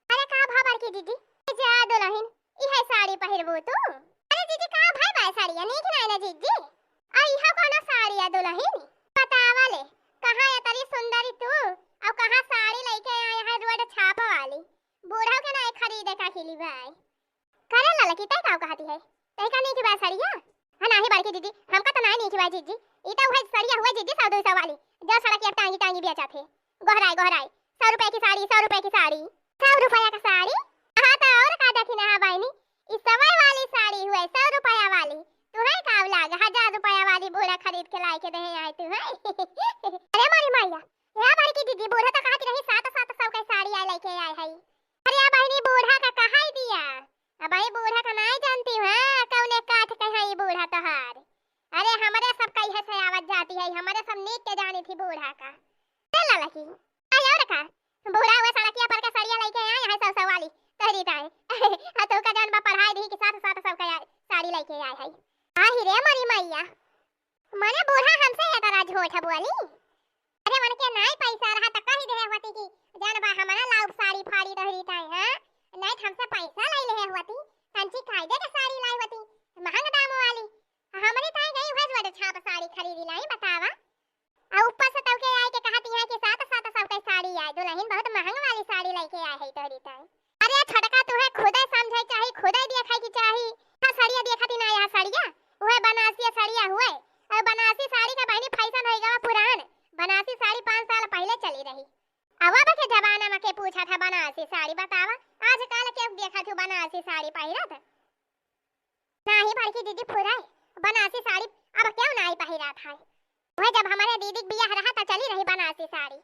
अरे का भा बड़की दीदी? ए जा दुल्हन, इहे साड़ी पहिरबू तू? अरे दीदी का भा बा साड़िया नीक नाई ना जीजी? आ इहा कौनो साड़ी है दुल्हन? बतावा ले, कहाँ इतनी सुंदरी तू, और कहाँ साड़ी लेके आए हैं रोड छाप वाली? बूढ़ा के नाई खरीदे का हिली बाय। करे ललकी तय का कहती है? तय का नीक बा साड़िया? हाँ नाही बड़की दीदी, हमका तो नाई नीक बा जीजी। ई तो वह साड़िया हुआ जीजी सौ दो सौ वाली, जो सड़क पर टांगी टांगी बेचा थे। गोहराई गोहराई, सौ रुपए की साड़ी, सौ रुपए की साड़ी। सौ रुपया का साड़ी? हाँ तो और का देखी ना बहिनी, ई सवाई वाली साड़ी हुए सौ रुपया वाली। तुम्हें का लाग हजार रुपया वाली बूढ़ा खरीद के लाए के दे आए तू है? अरे मोरी मैया, या बड़की दीदी बूढ़ा तो कहती रही सात सात सौ का साड़ी आए लेके आए है। अरे या बहिनी बूढ़ा का के आए है। आही रे मोरी मैया, मने बूढ़ा हमसे एतना झूठ बोली। अरे उनके नाई पैसा रहा त कही देहे होती कि जान बा हमना लाउब साड़ी फाड़ी तोहरी ताई, हाँ? नाई त हमसे पैसा लाई लेहे होती, तंची कायदे के साड़ी लाई होती, महंग दाम वाली। हमरी ताई गई उहे रोड छाप साड़ी खरीदी लाई, बतावा। आ ऊपर से तौके आए के कहती है कि सात सात सौ के साड़ी आए, दुलहिन बहुत महंग वाली साड़ी लइके आए है तोहरी ताई। अरे छोटका, तुहे खुदे समझे चाही, खुदे देखे के चाही। हाँ, सड़िया देखत ही ना, यहाँ सड़िया, उहे बनारसी सड़िया हुए। और बनारसी साड़ी का बहिनी फैशन होई गवा पुरान। बनारसी साड़ी पाँच साल पहले चली रही। अब अब के जमाना में के पूछा था बनारसी साड़ी, बतावा। आजकल के देखा थू बनारसी साड़ी पहिरत? नाही बड़की दीदी फुराए, बनारसी साड़ी अब क्यों नाही पहिरा था। वह जब हमारे दीदी के बियाह रहा त चली रही बनारसी साड़ी।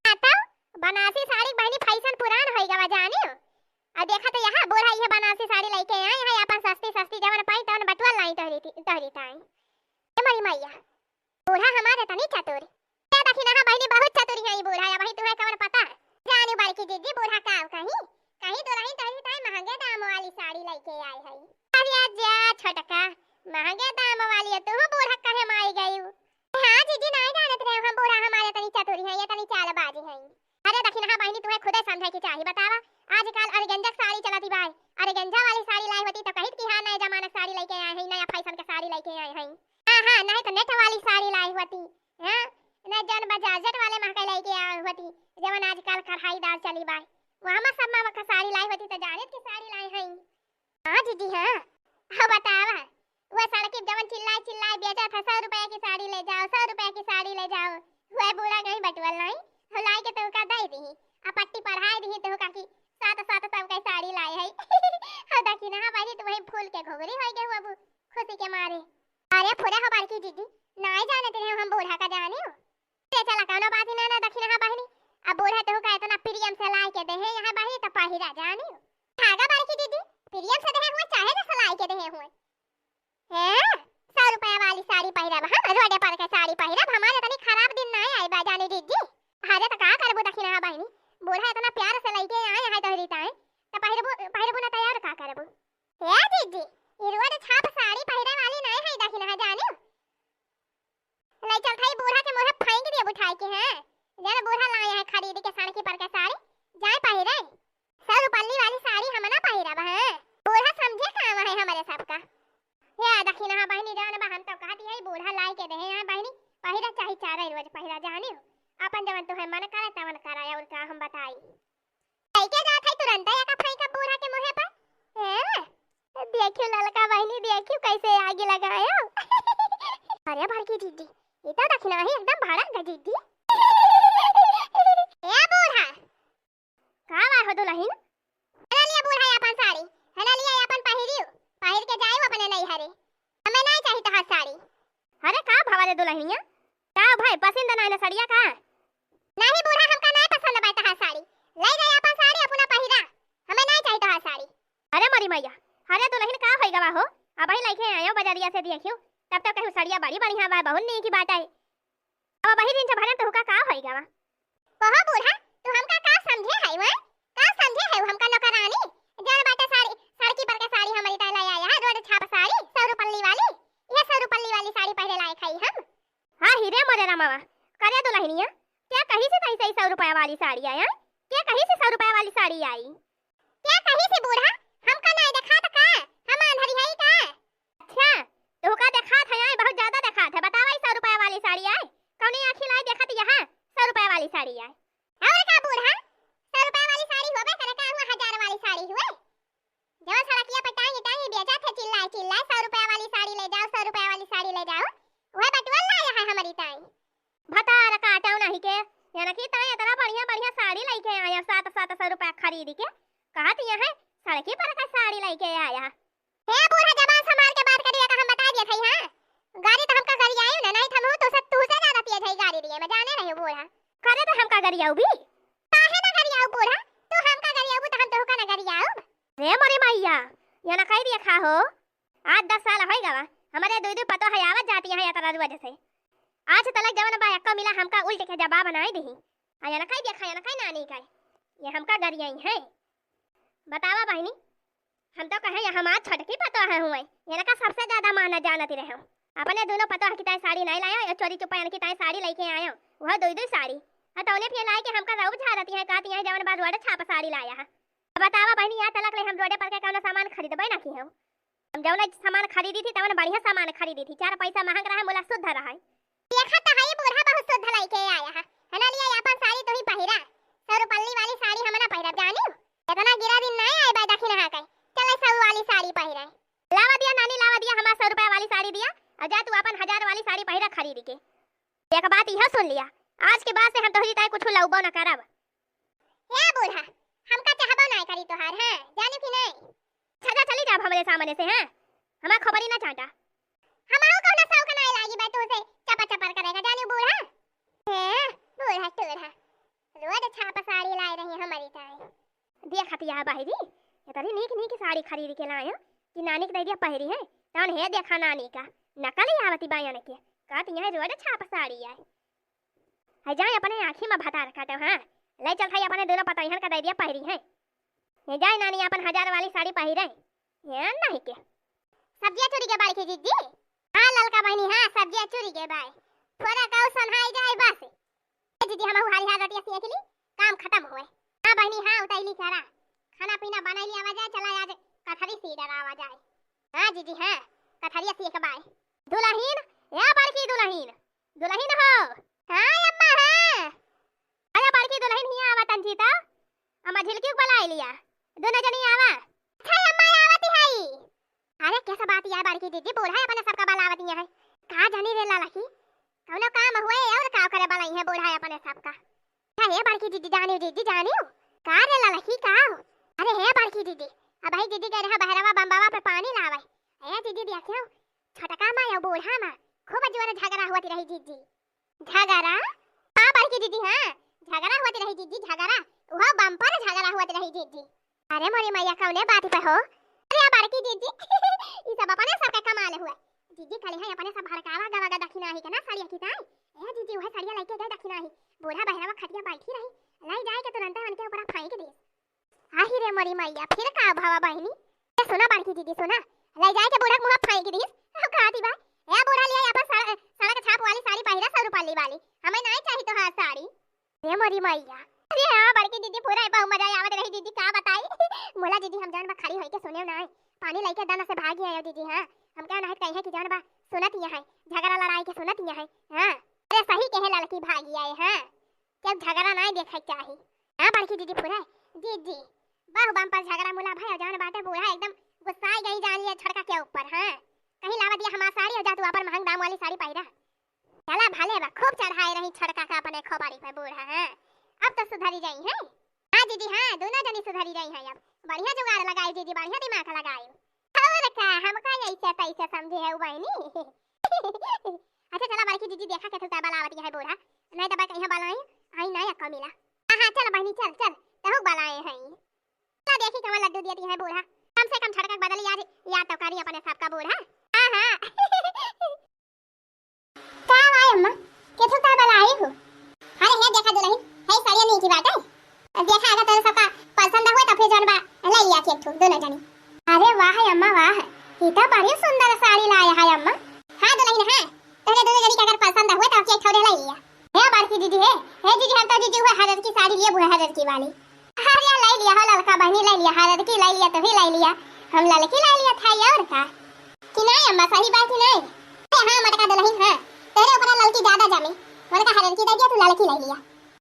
हाँ तो बनारसी साड़ी बहिनी फैशन पुरान होई गवा जानियो। और देखा तो यहाँ बूढ़ा ये बनारसी साड़ी लइके आए हैं, अपन सस्ती सस्ती जवन पाई तवन बटुआ लाई तोहरी ती-, तोहरी ताई। ए मरी मैया, बूढ़ा हमारे तनी चतुर। ए दखिनहा बहिनी बहुत चतुर है ई बूढ़ा, या वही तुम्हें कवन पता। जानी बड़की दीदी बूढ़ा का कहीं, कहीं दुलहिन तोहरी ताई महंगे दाम वाली साड़ी लइके आए है। अरे जा छोटका, महंगे दाम वाली है, तू बूढ़ा कहे माई गई। हाँ जीजी, नाई जानत रहे हम बूढ़ा हमारे तनी चतुरी हैं, ये तनी चालबाज हैं। अरे दखिनहा बहिनी, तुम्हें खुदे समझे के चाही, बतावा। आजकल ऑर्गेंजा के साड़ी चलत ही बाय, ऑर्गेंजा वाली साड़ी लाई होती तो कहित कि हाँ नए जमाना के साड़ी लइके आए हैं, नया फैशन के साड़ी लइके आए हैं। हाँ हाँ, नहीं तो नेट वाली साड़ी लाई होती, हाँ, नहीं जौन बा जॉर्जेट वाले महके लइके आए होती, जवन आजकल कढ़ाईदार चली बाय, वहाँ सब मामा का साड़ी लाई होती तो जानित की साड़ी लाई हैं। हाँ जीजी, हाँ। हाँ, बतावा। वह सड़की जवन चिल्लाए चिल्लाए बेचा था, "सौ रुपया की साड़ी ले जाओ, सौ रुपया की साड़ी ले जाओ।" वह बूढ़ा कहीं बटुअल नहीं, हम लाई के तोहका दे दी, आ पट्टी पढ़ाए दी तोहका कि सात सात सौ के साड़ी लाए है। हाँ, दखिनहा बहिनी, तू वही फूल के घुघरी होई गए हुआ बू-, खुशी के मारे। अरे फुरे हो बड़की जीजी, नाई जानत रहे हम बूढ़ा का जाने हो। ले चला, कौनो बात ही ना, ना दखिनहा बहिनी। अब बूढ़ा तोहका इतना प्रियम से लाए के देहे यहाँ बहिनी, तो पहिरा जानी। खागा बड़की दीदी, प्रियम से देहे हुए, चाहे जैसे लाए के देहे हुए। हैं? सौ रुपया वाली साड़ी पहिरब हम, रोडे पर के साड़ी पहिरब, हमारे तनी खराब दिन ना आए बा जानी दीदी। अरे तो का करबू दखिनहा बहिनी, बूढ़ा इतना प्यार से लइके आए हैं तोहरी ताई, तो पहिरबू, पहिरबू ना तो और का करबू? ए दीदी, ई रोड छाप साड़ी पहिरे वाली नहीं है दखिनहा जानी। लई चलत हई बूढ़ा के मुँहे फेंक देब उठाई के, हैं? जब बूढ़ा लाए हैं खरीद के सड़की पर के साड़ी, जाए पहिरे। सौ रुपल्ली वाली साड़ी हम ना पहिरब, हैं? बूढ़ा समझे काम है हमरे सबका। हे दखिनहा बहिनी, जान बा, हम तो कहती है बूढ़ा लाई के देहे हैं बहिनी, पहिरा चाहे चारे रोज पहिरा जानी हो। अपन जवन तुहे मन करे तवन करा, और का हम बताई। लइके जात है तुरंत एका फेंका बूढ़ा के मुँहे पर। हैं? देखियो ललका बहिनी, देखियो कैसे आगी लगायो। अरे बड़की जीजी, ई तो दखिनहा ही एकदम भड़क गई जीजी। ए बूढ़ा, का बाय हो दुलहिन? हेला लिया बूढ़ा अपन साड़ी, हेला लिया अपन पहिरियो, पहिर के जाइयो अपने नैहरे। हमें नहीं चाहिए तोहार साड़ी। अरे का भवा रे दुलहिनिया, का भाई पसंद ना है ना सड़िया का? नहीं बूढ़ा, हमका नहीं पसंद बा तोहार साड़ी। ले जाए अपन साड़ी अपना पहिरा, हमें नहीं चाहिए तोहार साड़ी। अरे मोरी मैया, अरे दुलहिन का होई गवा हो? अबही लइके आयो बजरिया से देखियो, तब तो कहू सड़िया बड़ी बढ़िया बा, बहुत नीक बात है। अब वही दिन से भरन तोहका का होई गवा? कहो बूढ़ा, तू हमका का समझे है वै? का समझे है हमका नौकरानी? जौन बाटे साड़ी, सड़की पर के साड़ी हमरी ताई लाई आया है, रोड छाप साड़ी, सौ रुपल्ली वाली। यह सौ रुपल्ली वाली साड़ी पहिरे लायक है हम। हाँ ही रे मोरे रामावा, करे दुलहिनिया, क्या कही से तैसे सौ रुपया वाली साड़ी आया? क्या कही से सौ रुपया वाली साड़ी आई? क्या कही से बूढ़ा? हमका नाई देखात का? हम आंधरी हई का? अच्छा, तोहका देखात है, आए बहुत ज्यादा देखात है। बतावा, ई सौ रुपया वाली साड़ी आए? कौनी आँखी लाई देखत यहाँ सौ रुपया वाली साड़ी आए? और का बूढ़ा, सौ रुपया वाली साड़ी होबे करे का, हुआ हजार वाली साड़ी हुए? जवन सड़किया पे टांगी टांगी बेचत है, चिल्लाए चिल्लाए, "सौ रुपया वाली साड़ी ले जाओ, सौ रुपया वाली साड़ी ले जाओ", वह बटुअल लाया है हमारी ताई। भतार काटो नहीं के, यानी कि ताई इतना बढ़िया बढ़िया साड़ी लेके आया, सात सात सौ रुपया खरीद के, कहत यह है सड़की पर का साड़ी लेके आया। हे बूढ़ा, जबान संभाल के बात करिए, का हम बता दिए थे, हाँ? गारी तो हमका गरियाई ना, नहीं तो हम तो से, तू से ज्यादा पिए थे गारी दिए, मैं जाने रही हूँ बूढ़ा। करे तो हमका गरियाऊ भी? काहे ना गरियाऊ बूढ़ा? तू हमका गरियाऊ तो हम तोहका ना गरियाऊ। रे मोरे मैया, ये ना कह दिया खा हो। आज दस साल होई गवा, हमारे दुई दुई पतो है आवत जाती है यात्रा रोज से। आज तलक जवन बा एक्को मिला हमका उल्ट के जवाब बनाई दही। आ ये ना कह दिया खा, ये ना कह नानी का, ये हमका गरियाई है। बतावा बहिनी, हम तो कहे, यहाँ हमार छोटकी पतोह हुए, इनका सबसे ज्यादा माना जानत रहे। अपने दोनों पतोह की ताई साड़ी नहीं लायो, ये चोरी चुप्पा इनकी ताई साड़ी लेके आयो, वह दुई दुई साड़ी। हाँ, तो उन्हें फिर लाए के हमका रउब झारती है, कहती है, "जवन बा रोड छाप साड़ी लाया है।" अब बतावा बहनी, यहाँ तलक ले हम रोडे पर के कौनो सामान खरीदबे ना की हो। हम जौन सामान खरीदी थी, तवन बढ़िया सामान खरीदी थी। चार पैसा महंग रहा, मुला शुद्ध रहा। देखा त हई बूढ़ा बहुत शुद्ध लइके आया है, है ना? लिया अपन साड़ी तू ही पहिरा, सौ रुपल्ली वाली साड़ी हम ना पहिरब, जानी? इतना गिरा दिन ना आए बा दखिनहा के, चल सौ वाली साड़ी पहिरे। लावा दिया नानी, लावा दिया, हमार सौ रुपया वाली साड़ी दिया, और जा तू अपन हजार वाली साड़ी पहिरा खरीद के। एक बात यह सुन लिया, आज के बाद से हम तोहरी ताई कुछ लउबो न करब। हे बूढ़ा, हमका चाहबो नाय करी तोहार, हाँ, जाने की नहीं? अच्छा, जा चली जाब हमरे सामने से, हाँ, हमार खोपड़ी ना चाटा। हमारो कौनो शौक नाय लागी बा तोसे चपर चपर करे का, जाने बूढ़ा। हे बूढ़ा टूढ़ा, रोज छाप साड़ी लाए रही हमारी ताई। देखत या बाहिरी, इतनी नीक नीक साड़ी खरीद के लाए कि नानी के दे दिया पहिरी है, तौन हे देखा नानी का नकल ही आवती बायन के, कहती है रोज छाप साड़ी आए। है जाए अपने आँखी में भतार काटो, हाँ। ले चल थाई अपने दोनों पतोहियन का दे दिया पहिरी है। ये जाए नानी अपन हजार वाली साड़ी पहिरे। ये नहीं के। सब्जिया चुरी के बड़की जिज्जी। हाँ ललका बहनी, हाँ सब्जिया चुरी के बाय। थोड़ा काऊ सन्हाई जाए बस। ए जिज्जी हम हारी हार रोटिया सेक ली, काम खत्म हुए। हाँ बहनी, हाँ उतैली चारा। खाना पीना बनाई लिया जाए, चला आज कथरी सी डरावा जाए। हाँ जिज्जी, हाँ कथरिया सेक बाय। दुलहिन, ए बड़की दुलहिन, दुलहिन हो। हाँ अम्मा, हाँ। अरे बड़की दुलहिन हियाँ आवा तंची तो। अम्मा झिलकी को बुलाई लिया। दोनों जनी आवा। अच्छा अम्मा आवती है। अरे कैसा बात या बड़की जिज्जी, बूढ़ा अपने सबका बुलावती है। का जानी रे लालकी, कौनो काम हुए और का करे बुलाई है बूढ़ा अपने सबका। का हे बड़की जिज्जी जानियो, जिज्जी जानियो। का रे ललकी का हो? अरे हे बड़की जिज्जी, अबही जिज्जी गए रहा बहरवा बम्बवा पे पानी लावे। हे जिज्जी देखियो, छोटका माँ या बूढ़ा माँ खूब जोर झगड़ा होती रही जिज्जी। झगड़ा? हाँ बड़की जिज्जी, हाँ झगड़ा होती रही जिज्जी, झगड़ा। वह बम्पर झगड़ा होती रही जिज्जी। अरे मोरी मैया, कौने बात पे हो? अरे बड़की जिज्जी, ई सब अपने सबके कमाल हुए। जिज्जी खाली है अपने सब भड़कावा गवा गा दखिनाही के ना साड़िया की ताई। ए जिज्जी, वह साड़िया लेके गए दखिनाही। बूढ़ा बहरवा खटिया बैठी रही, लाई जाए के तुरंते उनके ऊपर फेंक दी। आही रे मोरी मैया, फिर का भवा बहिनी? ए सुना बड़की जिज्जी, सुना, लाई जाए के बूढ़ा के मुँह फेंक दी। अब कहा दी बा, ए बूढ़ा लिया अपन सड़-, सड़क छाप वाली साड़ी पहिरा, सौ रुपया वाली, हमें नहीं चाहिए तोहार साड़ी। हे मोरी मैया। अरे हाँ, बड़की जिज्जी पूरा बहु मजा आवत रही जिज्जी, का बताई। मोला जिज्जी हम जौन बा खड़ी होई के सुने ना, पानी लइके दाना से भागी आयो जिज्जी। हाँ, हम क्या नहीं कही है कि जौन बा सुनत यहाँ है, झगड़ा लड़ाई के सुनत यहाँ है। हाँ, अरे सही कहे ललकी भागी आए। हाँ, क्या झगड़ा नहीं देखे चाही। हाँ बड़की जिज्जी पूरा जिज्जी, बहु बम्पर झगड़ा मुला भाई, जौन बाटे बूढ़ा एकदम गुस्सा गई जान लिया छोटका के ऊपर। हाँ, कहीं लावा दिया हमार साड़ी और जा तू अपन महंग दाम वाली साड़ी पहिरा। चला भले बा, खूब चढ़ाए रही छोटका का अपने खोपड़ी पे बूढ़ा, हैं? अब तो सुधरी जाई हैं। हाँ जिज्जी, हाँ, दोनों जनी सुधरी जाई हैं अब। बढ़िया जुगाड़ लगाई जिज्जी, बढ़िया दिमाग लगाई। और का, हमका ऐसे तैसे समझे है बहिनी। अच्छा चला बड़की जिज्जी, देखा के थुका बलावती है बूढ़ा, नहीं तो बा कहीं बलाई, आई ना अक्का मिला। हाँ हाँ चल बहिनी चल चल, तहु बलाए हैं। चला देखी कमल लड्डू देती है बूढ़ा, कम से कम छोटका के बदली आज याद तो करी अपने सबका बूढ़ा। हाँ हाँ। का भाई अम्मा, केथू का बलाई हो? अरे हे देखा दुलहिन, है साड़िया नीक बाटे। देखा अगर तोरे सबका पसंद हुए तो फिर जौन बा ले लिया केथू दोनों जनी। अरे वाह है अम्मा वाह, ई तो बड़ी सुंदर साड़ी लाया है अम्मा। हाँ दुलहिन हाँ, तोरे दोनों जनी के अगर पसंद हुए तो केथू ले लिया। हे बड़की जिज्जी हे, हे जिज्जी हम तो जिज्जी हुए हरर की साड़ी लिए हुए हरर की वाली। अरे ले लिया हो ललका बहिनी, ले लिया, हरद की ले लिया, तभी ले लिया, हम ललकी ले लिया था, और का? कि नहीं अम्मा, सही बात ही नहीं। अरे हाँ, मटका दुलहिन, हाँ, तेरे ऊपर ललकी ज्यादा जमी, मटका हरद की दे दिया, तू ललकी ले लिया।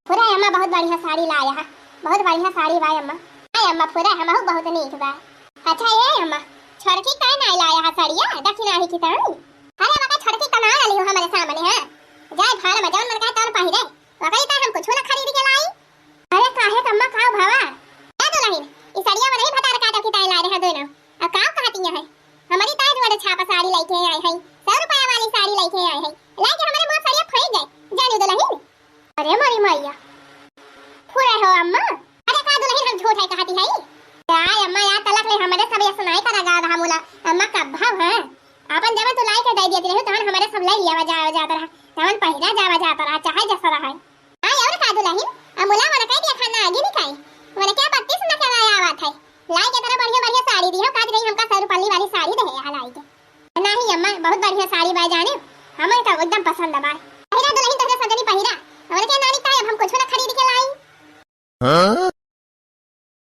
पूरा अम्मा बहुत बढ़िया साड़ी लाया है, बहुत बढ़िया साड़ी बा अम्मा। हाय अम्मा, पूरा हमहू बहुत नीक बा। अच्छा ये अम्मा, छोटकी काहे नहीं लाया है साड़िया, दखिनाही की ताई? अरे मका छोटकी कमा रही हो हमारे सामने, हाँ, जाए भाड़ में जौन मन कहे तौन पहिरे, ओकरी ताई हम कुछ ना खरीद के लाई। अरे काहे कम्मा का भवा? ए दुलहिन, ई सड़िया में नहीं भतार काटो की ताई ला रहे दोनों। अब का कहती है? हमारी ताई जोड़े छापा साड़ी लेके आई है, सौ रुपया वाली साड़ी लेके आई है। लेके हमारे मुंह सड़िया फेंक गए। जानी दुलहिन। अरे मोरी मैया। फुरे हो अम्मा। अरे का दुलहिन हम झूठ है कहती है? यार अम्मा यार तलक ले हमारे सब ये सुनाई करा गा रहा मुला। अम्मा कब भाव है? आपन जब तू लाई के दे दिया रहे तहन हमारे सब ले लिया जावा जात रहा। तहन पहिरा जावा जात रहा चाहे जैसा रहा। हाँ, और का दुलहिन, अमुला मन कह दिया खाना आगे नहीं खाई। मन क्या बत्तीस न क्या लाया आवत है। लाई के तरह बढ़िया बढ़िया साड़ी दी हो, काज हमें तो एकदम पसंद बा। पहिरा दुलहिन तोहरे सजनी पहिरा। हमरे के नानी का अब हम कुछ ना खरीद के लाई।